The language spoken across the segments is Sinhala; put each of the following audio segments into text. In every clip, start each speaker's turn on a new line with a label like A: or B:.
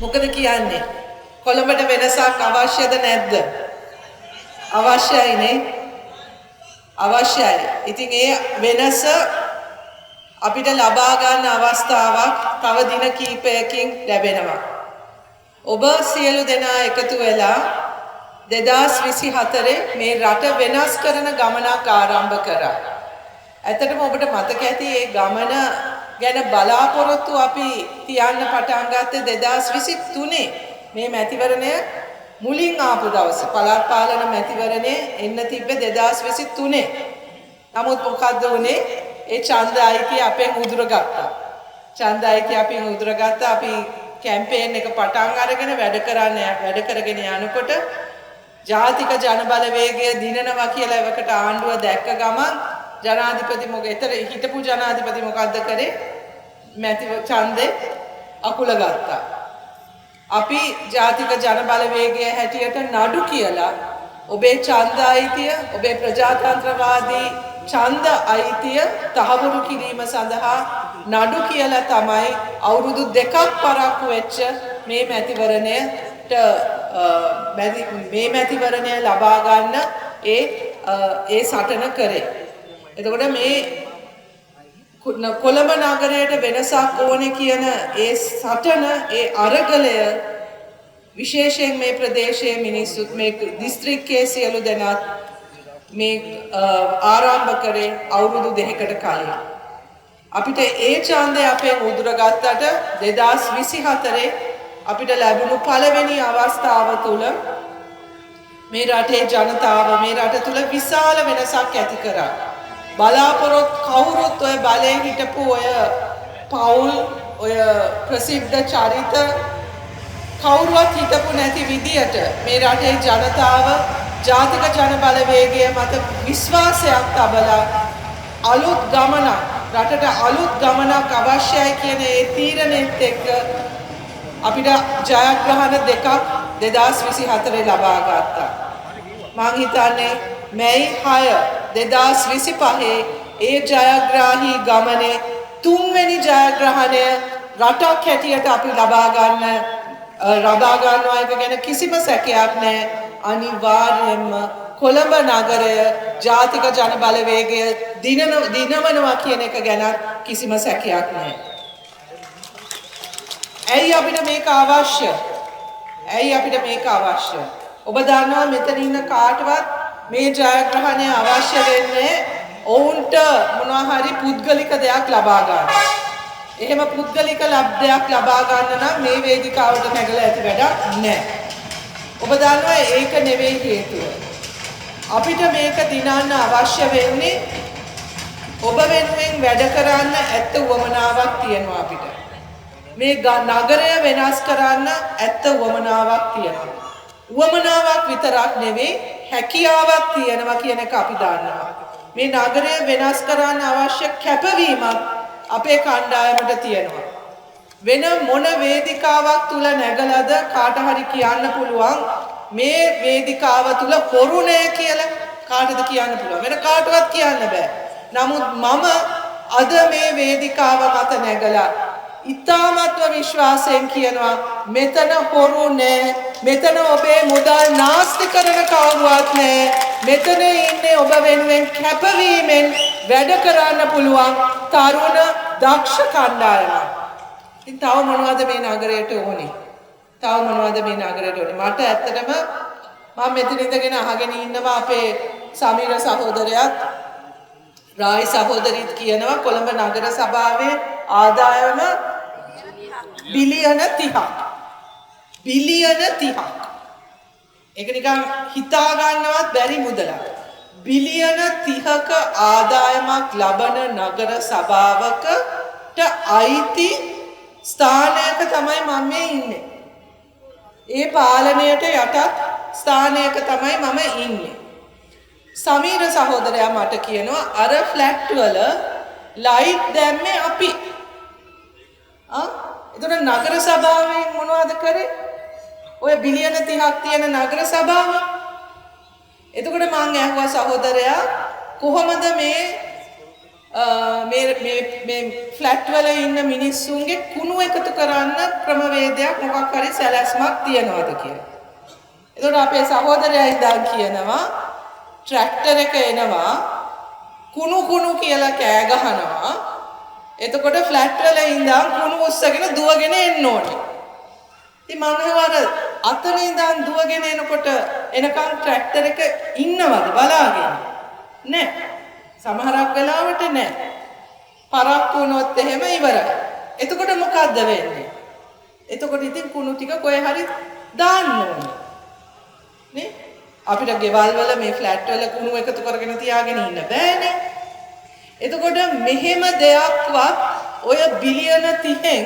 A: මොකද කියන්නේ? කොළඹට වෙනසක් අවශ්‍යද නැද්ද? අවශ්‍යයි නේ? අවශ්‍යයි. ඉතින් ඒ වෙනස අපිට ලබා ගන්න අවස්ථාවක් තව දින කීපයකින් ලැබෙනවා. ඔබ සියලු දෙනා එකතු වෙලා 2024 මේ රට වෙනස් කරන ගමනක් ආරම්භ කරා. ඇත්තටම ඔබට මතක ඇති ඒ ගමන ගැන බලාපොරොත්තු අපි තියන්න පටන් ගත්තේ 2023 මේ මැතිවරණය මුලින් ආපු දවසේ. පළාත් පාලන මැතිවරණය එන්න තිබ්බේ 2023. නමුත් මොකද්ද වුනේ? ඒ ඡන්ද අයිතිය අපෙන් උදුරගත්තා. ඡන්ද අයිතිය අපෙන් උදුරගත්තා. අපි කැම්පේන් එක පටන් අරගෙන වැඩ කරගෙන යනකොට ජාතික ජන බලවේගය දිනනවා කියලා එවකට ආණ්ඩුව දැක්ක ගමන් ජනාධිපති මොකද එතන හිටපු ජනාධිපති මොකද්ද කරේ? මැති ඡන්දේ අකුල ගත්තා. අපි ජාතික ජන බලවේගය හැටියට නඩු කියලා ඔබේ ඡන්ද අයිතිය, ඔබේ ප්‍රජාතන්ත්‍රවාදී ඡන්ද අයිතිය තහවුරු කිරීම සඳහා නඩු කියලා තමයි අවුරුදු 2ක් පරක්කු වෙච්ච මේ මැතිවරණයට මේ මැතිවරණය ලබා ගන්න ඒ ඒ සටන කරේ. එතකොට මේ කොළඹ නගරයට වෙනසක් ඕනේ කියන ඒ සටන, ඒ අරගලය විශේෂයෙන් මේ ප්‍රදේශයේ මිනිස්සුත් මේ දිස්ත්‍රික්කයේ සියලු දෙනාත් මේ ආරම්භ කරේ අවුරුදු 2කට කලින්. අපිට ඒ ඡන්දය අපෙන් උදුරගත්තට 2024 අපිට ලැබුණු පළවෙනි අවස්ථාව තුළ මේ රටේ ජනතාව මේ රට තුළ විශාල වෙනසක් ඇති කරා. බලාපොරොත්තු කවුරුත් ඔය බලේ හිටපු ඔය පවුල්, ඔය ප්‍රසිද්ධ චරිත කවුරුවත් හිතපු නැති විදියට මේ රටේ ජනතාව ජාතික ජන බලවේගය මත විශ්වාසයක් තබලා අලුත් ගමනක්, රටට අලුත් ගමනක් අවශ්‍යයි කියන ඒ තීරණෙත් එක්ක අපිට ජයග්‍රහණ දෙකක් 2024 ලබා ගත්තා. මං හිතන්නේ මැයි 6 2025 ඒ ජයග්‍රාහී ගමනේ තුන්වෙනි ජයග්‍රහණය රටක් හැටියට අපි ලබා ගන්නවා එක ගැන කිසිම සැකයක් නෑ. අනිවාර්යයෙන්ම කොළඹ නගරය ජාතික ජන බලවේගය දිනවනවා කියන එක ගැනත් කිසිම සැකයක් නෑ. ඇයි අපිට මේක අවශ්‍ය? ඇයි අපිට මේක අවශ්‍ය? ඔබ දන්නවා මෙතන ඉන්න කාටවත් මේ ජයග්‍රහණය අවශ්‍ය වෙන්නේ ඔවුන්ට මොනවා හරි පුද්ගලික දෙයක් ලබා ගන්න. එහෙම පුද්ගලික දෙයක් ලබා ගන්න නම් මේ වේදිකාවට නැගලා ඇති වැඩක් නෑ. ඔබ දන්නවා ඒක නෙවෙයි හේතුව. අපිට මේක දිනන්න අවශ්‍ය වෙන්නේ ඔබ වෙනුවෙන් වැඩ කරන්න ඇත්ත උවමනාවක් තියෙනවා අපිට. මේ නගරය වෙනස් කරන්න ඇත්ත උවමනාවක් තියෙනවා. උවමනාවක් විතරක් නෙවෙයි, හැකියාවක් තියෙනවා කියන එක අපි දන්නවා. මේ නගරය වෙනස් කරන්න අවශ්‍ය කැපවීමක් අපේ කණ්ඩායමට තියෙනවා. වෙන මොන වේදිකාවක් තුල නැගලාද කාට හරි කියන්න පුළුවන් මේ වේදිකාව තුල හොරු නෑ කියලා? කාටද කියන්න පුළුවන්? වෙන කාටවත් කියන්න බෑ. නමුත් මම අද මේ වේදිකාව මත නැගලා ඉතාමත්ව විශ්වාසයෙන් කියනවා මෙතන හොරු නෑ, මෙතන ඔබේ මුදල් නාස්ති කරන කවුරුවත් නෑ, මෙතන ඉන්නේ ඔබ වෙනුවෙන් කැපවීමෙන් වැඩ කරන්න පුළුවන් තරුණ දක්ෂ කණ්ඩායමක්. ඉතින් තව මොනවද මේ නගරයට ඕනේ? තව මොනවද මේ නගරයට ඕනේ? මට ඇත්තටම මම මෙතන ඉඳගෙන අහගෙන ඉන්නවා අපේ සමීර සහෝදරයාත් රායි සහෝදරිත් කියනවා කොළඹ නගර සභාවේ ආදායම බිලියන 30ක්. බිලියන 30ක්. ඒක නිකන් හිතා ගන්නවත් බැරි මුදලක්. බිලියන 30ක ආදායමක් ලබන නගර සභාවකට අයිති ස්ථානයක තමයි මම මේ ඉන්නේ. ඒ පාලනයට යටත් ස්ථානයක තමයි මම ඉන්නේ. සමීර සහෝදරයා මට කියනවා අර ෆ්ලැට් වල ලයිට් දැම්මේ අපි. එතකොට නගර සභාවෙන් මොනවද කරේ? ඔය බිලියන 30ක් තියෙන නගර සභාව. එතකොට මං ඇහුවා සහෝදරයා කොහොමද මේ මේ මේ මේ ෆ්ලැට් වල ඉන්න මිනිස්සුන්ගේ කුණු එකතු කරන්න ක්‍රමවේදයක් මොකක් හරි සැලැස්මක් තියනවද කියලා. එතකොට අපේ සහෝදරයා ඉඳන් කියනවා ට්‍රැක්ටර් එක එනවා, කුණු කුණු කියලා කෑ ගහනවා. එතකොට ෆ්ලැට් වල ඉඳන් කුණු උස්සගෙන දුවගෙන එන්න ඕනේ. ඉතින් මං අහුවා අර අතන ඉඳන් දුවගෙන එනකොට එනකන් ට්‍රැක්ටර් එක ඉන්නවද බලාගෙන? නෑ. සමහරක් වෙලාවට නෑ. පරක්කු වුණොත් එහෙම ඉවරයි. එතකොට මොකද්ද වෙන්නේ? එතකොට ඉතින් කුණු ටික කොහේ හරි දාන්න ඕනේ. නේ? අපිට ගෙවල් වල මේ ෆ්ලැට් වල කුණු එකතු කරගෙන තියාගෙන ඉන්න බෑනේ. එතකොට මෙහෙම දෙයක්වත් ඔය බිලියන 30න්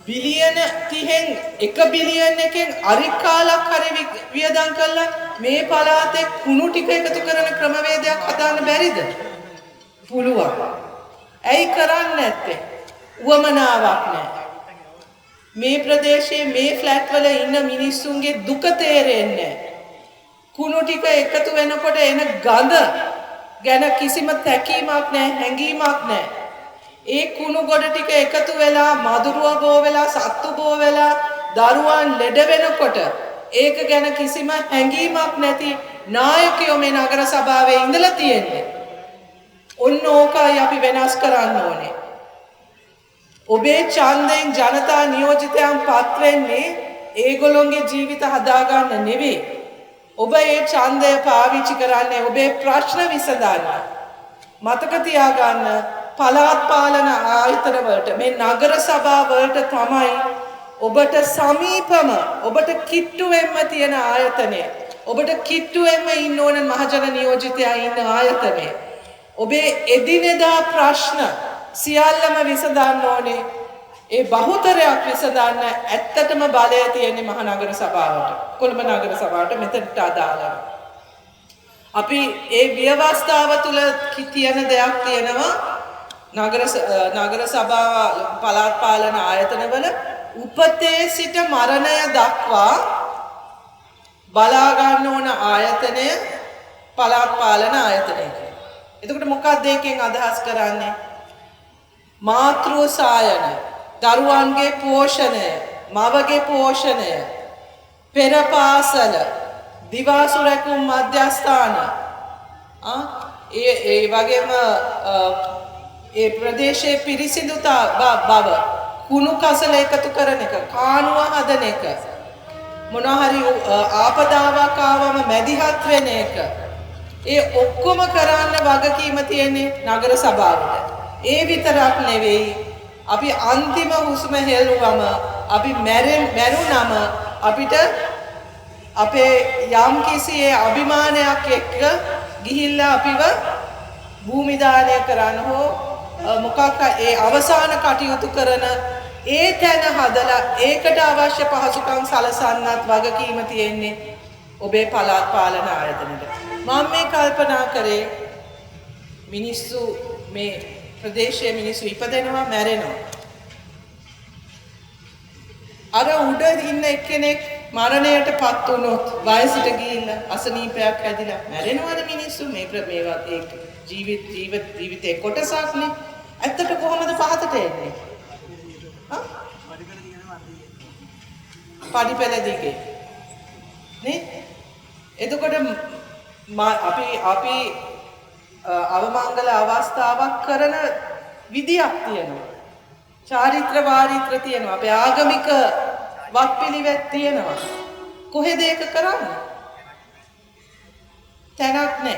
A: බිලියන 30න් 1 බිලියන් එකෙන් අරිකාලක් හරි වියදම් කළා මේ පළාතේ කුණු ටික එකතු කරන ක්‍රමවේදයක් හදාන්න බැරිද? පුළුවන්. ඇයි කරන්නේ නැත්තේ? උවමනාවක් නැහැ. මේ ප්‍රදේශයේ මේ ෆ්ලැට් වල ඉන්න මිනිස්සුන්ගේ දුක තේරෙන්නේ නැහැ. කුණු ටික එකතු වෙනකොට එන ගඳ ගැන කිසිම තැකීමක් නැහැ, හැඟීමක් නැහැ. ඒ කුණු ගොඩ ටික එකතු වෙලා මදුරුව බෝ වෙලා, සත්තු බෝ වෙලා, දරුවන් ලෙඩ වෙනකොට ඒක ගැන කිසිම හැඟීමක් නැති නායකයෝ මේ නගර සභාවේ ඉඳලා තියෙන්නේ. ඔන්න ඕකයි අපි වෙනස් කරන්න ඕනේ. ඔබේ ඡන්දයෙන් ජනතා නියෝජිතයන් පත් වෙන්නේ ඒගොල්ලොන්ගේ ජීවිත හදාගන්න නෙවෙයි. ඔබ ඒ ඡන්දය පාවිච්චි කරන්නේ ඔබේ ප්‍රශ්න විසඳන්න. මතක තියාගන්න, පළාත් පාලන ආයතන වලට, මේ නගර සභා වලට තමයි ඔබට සමීපම, ඔබට කිට්ටුවෙන්ම තියෙන ආයතනය. ඔබට කිට්ටුවෙන්ම ඉන්න ඕන මහජන නියෝජිතයා ඉන්න ආයතනය. ඔබේ එදිනෙදා ප්‍රශ්න සියල්ලම විසඳන්න ඕනේ. ඒ බහුතරයක් විසඳන්න ඇත්තටම බලය තියෙන්නේ මහනගර සභාවට, කොළඹ නගර සභාවට මෙතනට අදාළව. අපි ඒ ව්‍යවස්ථාව තුළ තියෙන දෙයක් තියෙනවා, නගර නගර සභාව පළාත් පාලන ආයතනවල උපතේ සිට මරණය දක්වා බලා ගන්න ඕන ආයතනය පළාත් පාලන ආයතනය කියලා. එතකොට මොකක්ද ඒකෙන් අදහස් කරන්නේ? මාතෘ සායන, දරුවන්ගේ පෝෂණය, මවගේ පෝෂණය, පෙර පාසල, දිවාසු රැකුම් මධ්‍යස්ථාන, ඒ ඒ වගේම ඒ ප්‍රදේශයේ පිරිසිදුතා බව, කුණු කසල එකතු කරන එක, කානුව හදන එක, මොනවා හරි ආපදාවක් ආවම මැදිහත් වෙන එක, ඒ ඔක්කොම කරන්න වගකීම තියෙන්නේ නගර සභාවට. ඒ විතරක් නෙවෙයි, අපි අන්තිම හුස්ම හෙළුවම, අපි මැරුණම අපිට අපේ යම් කිසි ඒ අභිමානයක් එක්ක ගිහිල්ලා අපිව භූමි දානය කරන්න හෝ මොකක් ඒ අවසාන කටයුතු කරන ඒ තැන හදලා ඒකට අවශ්‍ය පහසුකම් සලසන්නත් වගකීම තියෙන්නේ ඔබේ පළාත් පාලන ආයතනෙට. මම මේ කල්පනා කරේ මිනිස්සු මේ ප්‍රදේශයේ මිනිස්සු ඉපදෙනවා, මැරෙනවා. අර උඩ ඉන්න එක්කෙනෙක් මරණයට පත් වුණොත් වයසට ගිහිල්ලා අසනීපයක් හැදිලා මැරෙනවනේ මිනිස්සු. මේ මේවා ඒ ජීවිත ජීවිත ජීවිතේ කොටසක්නේ. ඇත්තට කොහොමද පහතට එන්නේ? පඩිපෙළ දිගේ නේ. එතකොට අපි අපි අවමංගල අවස්ථාවක් කරන විදියක් තියෙනවා. චාරිත්‍ර වාරිත්‍ර තියෙනවා. අපේ ආගමික වත්පිළිවෙත් තියෙනවා. කොහෙද ඒක කරන්නේ? තැනක් නැහැ.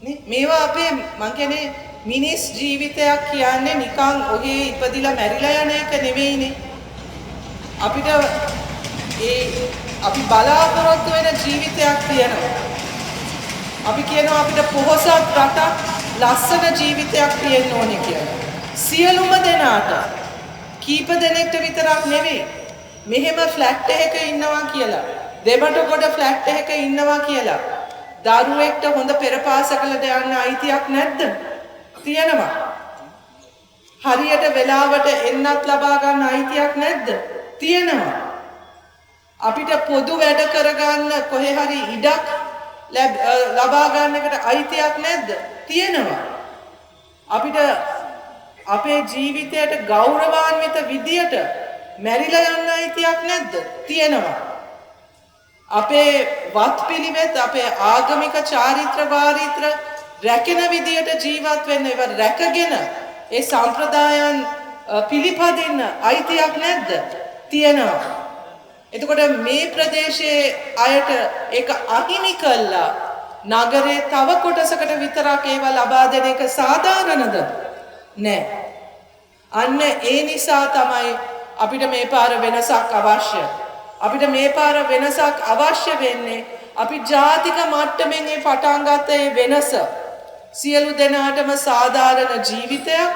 A: නේ, මේවා අපේ මං කියන්නේ මිනිස් ජීවිතයක් කියන්නේ නිකන් ඔහේ ඉපදිලා මැරිලා යන එක නෙවෙයිනේ. අපිට ඒ අපි බලාපොරොත්තු වෙන ජීවිතයක් තියෙනවා. අපි කියනවා අපිට පොහොසත් රටක්, ලස්සන ජීවිතයක් තියෙන්න ඕනේ කියලා. සියලුම දෙනාට, කීප දෙනෙක්ට විතරක් නෙවෙයි. මෙහෙම ෆ්ලැට් එකක ඉන්නවා කියලා, දෙමට ගොඩ ෆ්ලැට් එකක ඉන්නවා කියලා දරුවෙක්ට හොඳ පෙරපාසකලට යන්න අයිතියක් නැද්ද? තියෙනවා. හරියට වෙලාවට එන්නත් ලබා ගන්න අයිතියක් නැද්ද? තියෙනවා. අපිට පොදු වැඩ කරගන්න කොහේ හරි ඉඩක් ලබා ගන්න එකට අයිතියක් නැද්ද? තියෙනවා. අපිට අපේ ජීවිතයට ගෞරවාන්විත විදියට මැරිලා යන්න අයිතියක් නැද්ද? තියෙනවා. අපේ වත්පිළිවෙත්, අපේ ආගමික චාරිත්‍ර වාරිත්‍ර රැකෙන විදියට ජීවත් වෙන්න, ඒවා රැකගෙන ඒ සම්ප්‍රදායන් පිළිපදින්න අයිතියක් නැද්ද? තියෙනවා. එතකොට මේ ප්‍රදේශයේ අයට ඒක අහිමි කළා නගරේ තව කොටසකට විතරක් ඒවා ලබා දෙන එක සාධාරණද? නෑ. අන්න ඒ නිසා තමයි අපිට මේ පාර වෙනසක් අවශ්‍ය. අපිට මේ පාර වෙනසක් අවශ්‍ය වෙන්නේ අපි ජාතික මට්ටමින් ඒ පටන් ගත්ත ඒ වෙනස, සියලු දෙනාටම සාධාරණ ජීවිතයක්,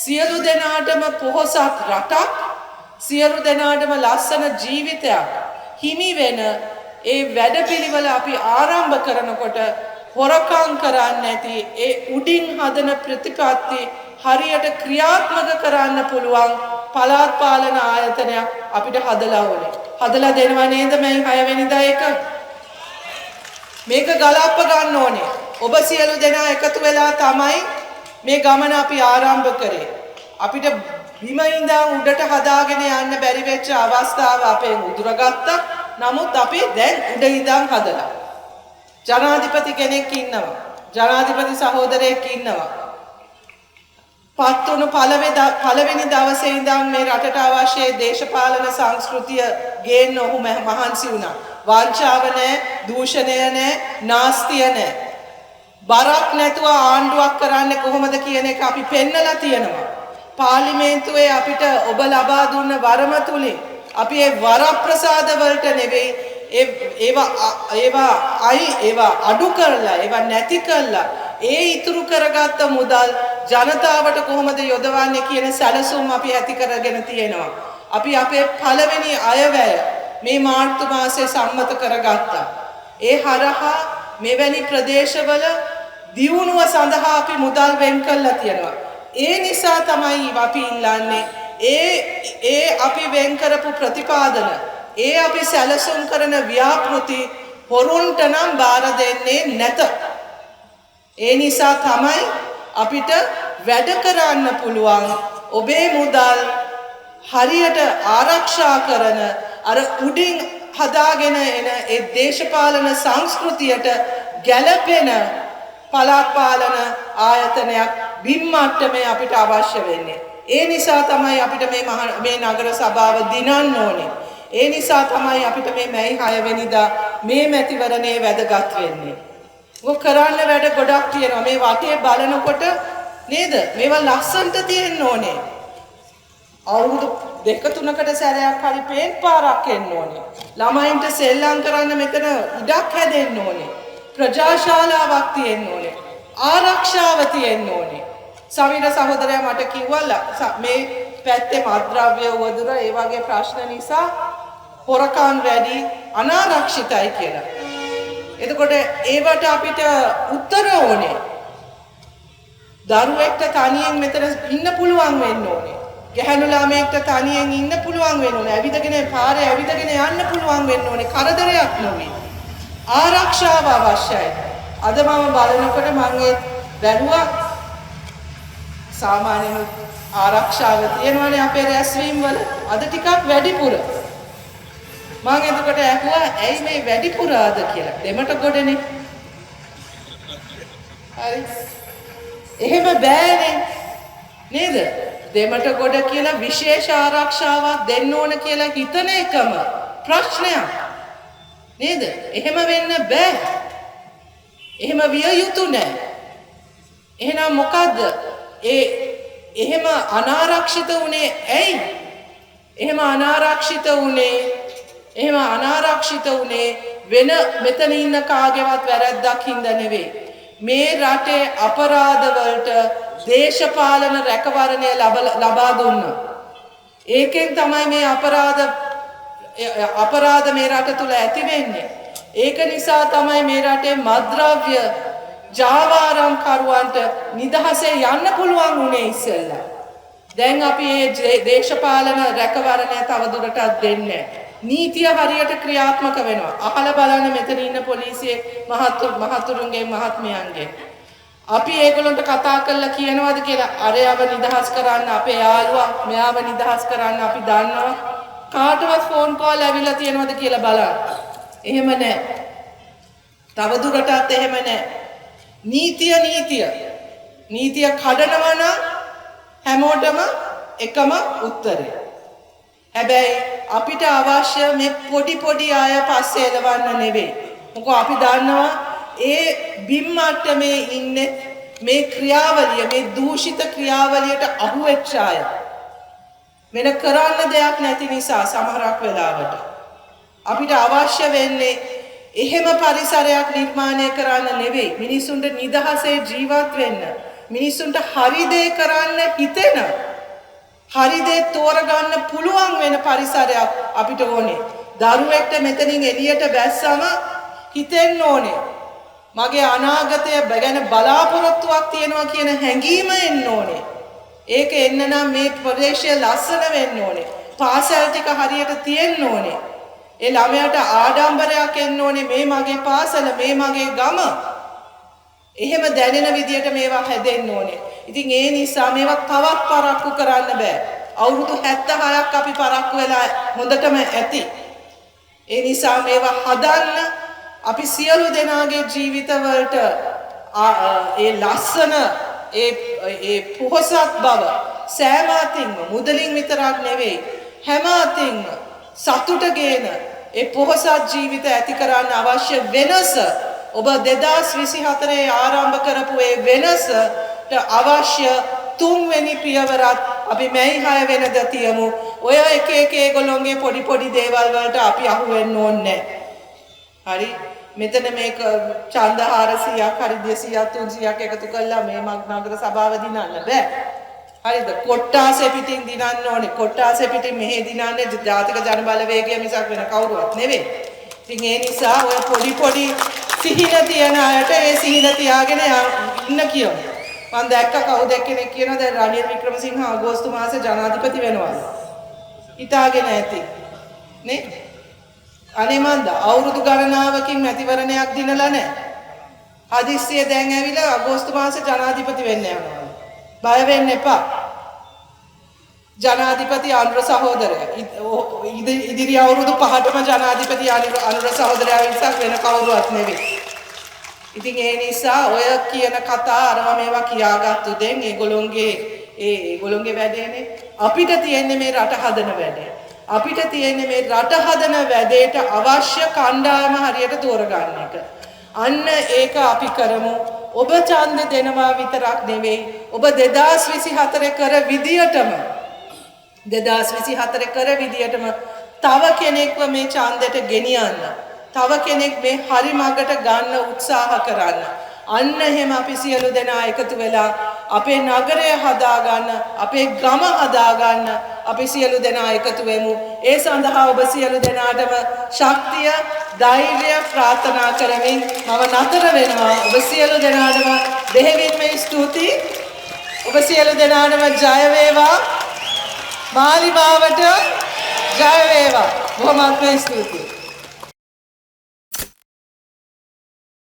A: සියලු දෙනාටම පොහොසත් රටක්, සියලු දෙනාටම ලස්සන ජීවිතයක් හිමි වෙන ඒ වැඩපිළිවෙල අපි ආරම්භ කරනකොට හොරකම් කරන්නේ නැති, ඒ උඩින් හදන ප්‍රතිපත්ති හරියට ක්‍රියාත්මක කරන්න පුළුවන් පළාත් පාලන ආයතනයක් අපිට හදලා ඕනේ. හදලා දෙනවා නේද මේ 6 වෙනිදා එක? මේක ගලප්ප ගන්න ඕනේ. ඔබ සියලු දෙනා එකතු වෙලා තමයි මේ ගමන අපි ආරම්භ කරේ. අපිට බිම ඉඳන් උඩට හදාගෙන යන්න බැරි වෙච්ච අවස්ථාව අපෙන් උදුරගත්තා. නමුත් අපි දැන් උඩ ඉඳන් හදලා. ජනාධිපති කෙනෙක් ඉන්නවා. ජනාධිපති සහෝදරයෙක් ඉන්නවා. පත් වුණු පළවෙනි දවසේ ඉඳන් මේ රටට අවශ්‍ය දේශපාලන සංස්කෘතිය ගේන්න ඔහු මහන්සි වුණා. වංචාව නෑ, දූෂණය නෑ, නාස්තිය නෑ. බරක් නැතුව ආණ්ඩුවක් කරන්නේ කොහොමද කියන එක අපි පෙන්නලා තියෙනවා. පාර්ලිමේන්තුවේ අපිට ඔබ ලබා දුන්න වරම තුලින් අපි ඒ වරප්‍රසාද වලට නෙවෙයි, ඒවා අඩු කරලා, ඒවා නැති කරලා, ඒ ඉතුරු කරගත්ත මුදල් ජනතාවට කොහොමද යොදවන්නේ කියන සැලසුම් අපි ඇති කරගෙන තියෙනවා. අපි අපේ පළවෙනි අයවැය මේ මාර්තු මාසේ සම්මත කරගත්තා. ඒ හරහා මෙවැනි ප්‍රදේශවල දියුණුව සඳහා අපි මුදල් වෙන් කරලා තියෙනවා. ඒ නිසා තමයි අපි ඉල්ලන්නේ ඒ ඒ අපි වෙන් කරපු ප්‍රතිපාදන, ඒ අපි සැලසුම් කරන ව්‍යාපෘති හොරුන්ට නම් බාර දෙන්නේ නැත. ඒ නිසා තමයි අපිට වැඩ කරන්න පුළුවන් ඔබේ මුදල් හරියට ආරක්ෂා කරන අර උඩින් හදාගෙන එන ඒ දේශපාලන සංස්කෘතියට ගැලපෙන පළාත් පාලන ආයතනයක් බිම් මට්ටමේ අපිට අවශ්‍ය වෙන්නේ. ඒ නිසා තමයි අපිට මේ නගර සභාව දිනන්න ඕනේ. ඒ නිසා තමයි අපිට මේ මැයි 6 වෙනිදා මේ මැතිවරණය වැදගත් වෙන්නේ. ඔය කරන්න වැඩ ගොඩක් තියෙනවා. මේ වටේ බලනකොට නේද? මේවා ලස්සනට තියෙන්න ඕනේ. අවුරුදු දෙක තුනකට සැරයක් හරි පේන්ට් පාරක් එන්න ඕනේ. ළමයින්ට සෙල්ලම් කරන්න මෙතන ඉඩක් හැදෙන්න ඕනේ. ප්‍රජාශාලාවක් තියෙන්න ඕනේ. ආරක්ෂාව තියෙන්න ඕනේ. සවීර සහෝදරයා මට කිව්වා මේ පැත්තේ මත්ද්‍රව්‍ය උවදුර ඒ වගේ ප්‍රශ්න නිසා හොරකම් වැඩි, අනාරක්ෂිතයි කියලා. එතකොට ඒවට අපිට උත්තර ඕනේ. දරුවෙක්ට තනියෙන් මෙතන ඉන්න පුළුවන් වෙන්න ඕනේ. ගැහැණු ළමයෙක්ට තනියෙන් ඉන්න පුළුවන් වෙන්න ඕනේ. ඇවිදගෙන පාරේ ඇවිදගෙන යන්න පුළුවන් වෙන්න ඕනේ. කරදරයක් නොවි. ආරක්ෂාව අවශ්‍යයි. අද මම බලනකොට මං ඒ බැලුවා සාමාන්‍යයෙන් ආරක්ෂාව තියෙනවනේ අපේ රැස්වීම් වල. අද ටිකක් වැඩිපුර. මං එතකොට ඇහුවා ඇයි මේ වැඩිපුර අද කියලා. දෙමට ගොඩනේ. හරි. එහෙම බෑනේ. නේද? දෙමට ගොඩ කියලා විශේෂ ආරක්ෂාවක් දෙන්න ඕන කියලා හිතන එකම ප්‍රශ්නයක්. නේද? එහෙම වෙන්න බෑ. එහෙම විය යුතු නෑ. එහෙනම් මොකද්ද? ඒ එහෙම අනාරක්ෂිත වුණේ ඇයි? එහෙම අනාරක්ෂිත වුණේ එහෙම අනාරක්ෂිත වුණේ වෙන මෙතන ඉන්න කාගේවත් වැරැද්දක් හින්දා නෙවෙයි. මේ රටේ අපරාධ වලට දේශපාලන රැකවරණය ලබා දුන්නා. ඒකෙන් තමයි මේ අපරාධ මේ රට තුල ඇති වෙන්නේ. ඒක නිසා තමයි මේ රටේ මත්ද්‍රව්‍ය ජාවාරම් කරුවන්ට නිදහසේ යන්න පුළුවන් වුණේ ඉස්සෙල්ලා. දැන් අපි මේ දේශපාලන රැකවරණය තවදුරටත් දෙන්නේ නැහැ. නීතිය හරියට ක්‍රියාත්මක වෙනවා. අහලා බලන්න මෙතන ඉන්න පොලිසියේ මහතුරුන්ගේ මහත්මයන්ගේ. අපි ඒගොල්ලන්ට කතා කරලා කියනවාද කියලා අරයව නිදහස් කරන්න, අපේ යාළුවා මෙයාව නිදහස් කරන්න අපි දන්නවා. කාටවත් ෆෝන් කෝල් ඇවිල්ලා තියෙනවද කියලා බලන්න. එහෙම නෑ. තවදුරටත් එහෙම නෑ. නීතිය නීතිය. නීතිය කඩනවා නම් හැමෝටම එකම උත්තරය. හැබැයි අපිට අවශ්‍ය මේ පොඩි පොඩි අය පස්සේ එලවන්න නෙවෙයි. මොකද අපි දන්නවා ඒ බිම් මට්ටමේ ඉන්නේ මේ ක්‍රියාවලිය, මේ දූෂිත ක්‍රියාවලියට අහු වෙච්ච අය. වෙන කරන්න දෙයක් නැති නිසා සමහරක් වෙලාවට අපිට අවශ්‍ය වෙන්නේ එහෙම පරිසරයක් නිර්මාණය කරන්න නෙවෙයි. මිනිසුන්ට නිදහසේ ජීවත් වෙන්න, මිනිසුන්ට හරි දේ කරන්න හිතෙන, හරි දේ තෝරගන්න පුළුවන් වෙන පරිසරයක් අපිට ඕනේ. දරුවෙක්ට මෙතනින් එළියට බැස්සම හිතෙන්න ඕනේ මගේ අනාගතය ගැන බලාපොරොත්තුවක් තියෙනවා කියන හැඟීම එන්න ඕනේ. ඒක එන්න නම් මේ ප්‍රදේශය ලස්සන වෙන්න ඕනේ. පාසල් ටික හරියට තියෙන්න ඕනේ. ඒ ළමයාට ආඩම්බරයක් එන්න ඕනේ, මේ මගේ පාසල, මේ මගේ ගම. එහෙම දැනෙන විදියට මේවා හැදෙන්න ඕනේ. ඉතින් ඒ නිසා මේවා තවත් පරක්කු කරන්න බෑ. අවුරුදු 76ක් අපි පරක්කු වෙලා හොඳටම ඇති. ඒ නිසා මේවා හදන්න අපි සියලු දෙනාගේ ජීවිතවලට ඒ ලස්සන ඒ ඒ පොහොසත් බව සෑම අතින්ම, මුදලින් විතරක් නෙවෙයි, හැම අතින්ම සතුට ගේන ඒ පොහොසත් ජීවිත ඇති කරන්න අවශ්‍ය වෙනස, ඔබ 2024 ආරම්භ කරපු ඒ වෙනසට අවශ්‍ය තුන්වෙනි පියවරත් අපි මැයි 6 වෙනිදා තියමු. ඔය එක එක ඒගොල්ලොන්ගේ පොඩි පොඩි දේවල් වලට අපි අහු වෙන්න ඕනේ. හරි, මෙතන මේක ඡන්ද 400ක් හරි 200ක් 300ක් එකතු කරලා මේ නගර සභාව දිනන්න බෑ. හරිද? කොට්ටාසෙ පිටින් දිනන්න ඕනේ. කොට්ටාසෙ පිටින් මෙහෙ දිනන්නේ ජාතික ජන බලවේගය මිසක් වෙන කවුරුවත් නෙවෙයි. ඉතින් ඒ නිසා ඔය පොඩි පොඩි සිහින තියන අයට ඒ සිහින තියාගෙන ඉන්න කියමු. මං දැක්ක කවුද කෙනෙක් කියනවා දැන් රනිල් වික්‍රමසිංහ අගෝස්තු මාසේ ජනාධිපති වෙනවා. හිතාගෙන ඇති. නේ? අනේ මන්ද අවුරුදු ගණනාවකින් මැතිවරණයක් දිනලා නැහැ. හදිස්සිය දැන් ඇවිල්ලා අගෝස්තු මාසේ ජනාධිපති වෙන්න යනවා. බය වෙන්න එපා. ජනාධිපති අනුර සහෝදරයා ඉදිරි අවුරුදු 5ටම ජනාධිපති අනුර සහෝදරයා මිසක් වෙන කවුරුවත් නෙවෙයි. ඉතින් ඒ නිසා ඔය කියන කතා අරවා මේවා කියාගත්තු දෙන් ඒගොල්ලොන්ගේ ඒගොල්ලොන්ගේ වැඩේනේ. අපිට තියෙන්නේ මේ රට හදන වැඩේ. අපිට තියෙන්නේ මේ රට හදන වැඩේට අවශ්‍ය කණ්ඩායම හරියට තෝරගන්න එක. අන්න ඒක අපි කරමු. ඔබ ඡන්ද දෙනවා විතරක් නෙවෙයි, ඔබ 2024 කර විදියටම 2024 කර විදියටම තව කෙනෙක්ව මේ ඡන්දෙට ගෙනියන්න, තව කෙනෙක් මේ හරි මගට ගන්න උත්සාහ කරන්න. අන්න එහෙම අපි සියලු දෙනා එකතු වෙලා අපේ නගරය හදාගන්න, අපේ ගම හදාගන්න අපි සියලු දෙනා එකතු වෙමු. ඒ සඳහා ඔබ සියලු දෙනාටම ශක්තිය, ධෛර්යය ප්‍රාර්ථනා කරමින් මම නතර වෙනවා. ඔබ සියලු දෙනාටම බෙහෙවින්ම ස්තුතියි. ඔබ සියලු දෙනාටම ජය වේවා. මාලිමාවට ජය වේවා. බොහොමත්ම ස්තුතියි.